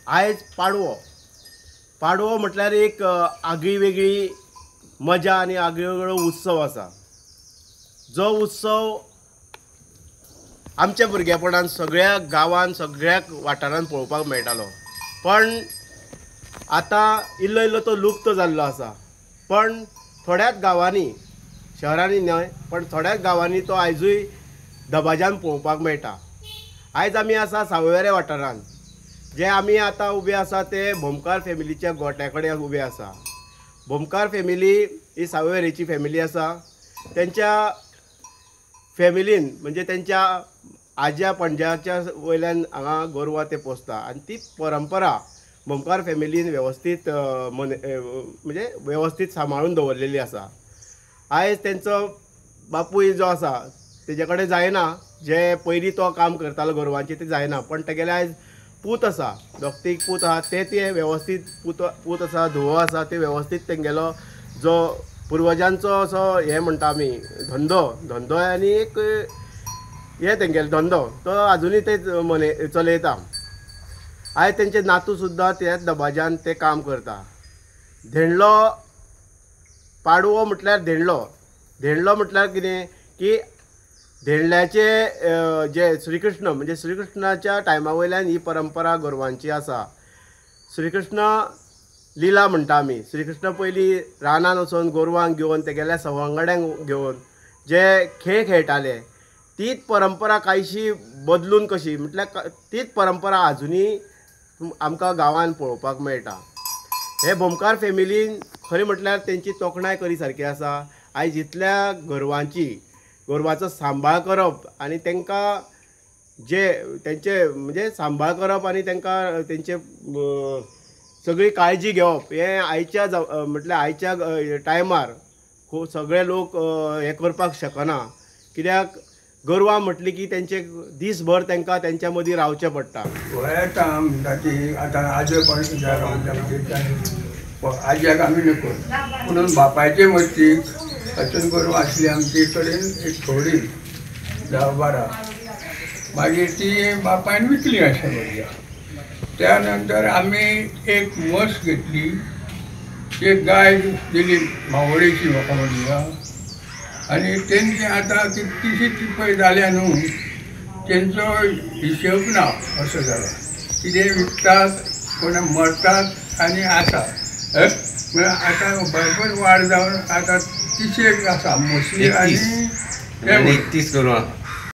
आयज पाडवो पाडवो म्हटल्यार एक आगळी वेगळी मजा आनी आगळी वेगळो उत्सव आसा, जो उत्सव आमच्या भुरगेपणान सगळ्या गांवान सगळ्या वाठारान पळोवपाक मेळटालो, पण आतां इल्लो इल्लो तो लुप्त जाल्लो आसा। पण थोड्याच गांवांनी, शहरांनी न्हय पण थोड्याच गांवांनी तो आयजूय दबाज्यान पळोवपाक मेळटा। आयज आमी आसा सावयवेरें वाठारान, जे आमी आतां उबे आसा ते भोमकार फॅमिलीच्या गोट्या कडेन उबे आसा। भोमकार फॅमिली ही सावयवेरेची फॅमिली आसा। तेंच्या फॅमिलीन म्हणजे तेंच्या आज्या पणज्याच्या वयल्यान हांगा गोरवां ते पोसता आनी ती परंपरा भोमकार फॅमिलीन वेवस्थीत म्हणजे वेवस्थीत सांबाळून दवरलेली आसा। आयज तेंचो बापूय जो आसा तेजे कडेन जायना, जे पयलीं तो काम करतालो गोरवांचें तें जायना, पण तेगेले आयज पूत आसा, दोग तीग पूत आसा, ते ते वेवस्थीत पूत आसा, धुवो आसा, ते वेवस्थीत तेंगेलो जो पुर्वजांचो असो हें म्हणटा आमी धंदो धंदो आनी एक हे तेंगेलो धंदो तो आजुनूय ते मने चलयता। आयज तेंचे नातू सुद्दां त्याच दबाज्यान ते काम करता। धेंडलो पाडवो म्हटल्यार धेंडलो, धेंडलो म्हटल्यार कितें की धेंडल्याचे जे श्रीकृष्ण म्हणजे श्रीकृष्णाच्या टायमा वयल्यान ही परंपरा गोरवांची आसा। श्रीकृष्ण लिला म्हणटा आमी, श्रीकृष्ण पयलीं रानान वचून गोरवांक घेवन तेगेल्या सवंगड्यांक घेवन जे खेळ खेळटाले तीच परंपरा कांयशी बदलून कशी म्हटल्यार तीच परंपरा आजुनूय आमकां गांवान पळोवपाक मेळटा। हे भोमकार फॅमिलीन खरें म्हटल्यार तेंची तोखणाय करी सारकी आसा। आयज इतल्या गोरवांची गोरवांचो सांबाळ करप आनी तांकां जे तेंचे म्हणजे सांबाळ करप आनी तांकां तेंचे सगळी काळजी घेवप हें आयच्या म्हटल्यार आयच्या टायमार खूब सगळे लोक हें करपाक शकना, कित्याक गोरवां म्हटली की तेंचे दीसभर तांकां तेंच्या मदीं रावचें पडटा। म्हणटा ती आतां आजो पण आज्याक आमी नको, पुणून बापायचे मस्तीक तातूंत गोरवां आसली आमचे कडेन एक थोडी 10-12, मागीर ती बापायन विकली अशें करुया। त्या नंतर आमी एक म्हस घेतली, एक गाय दिली मावळेची म्हाका म्हणया, आनी तेंचे आतां कितलीशीच पळय जाल्या न्हू तेंचो हिशोब ना असो जाला, कितें विकतात कोण मरतात आनी आसा म्हळ्यार आतां भरपूर वाड जावन आतां 30 आसा म्हशी आनी 31 गोरवां,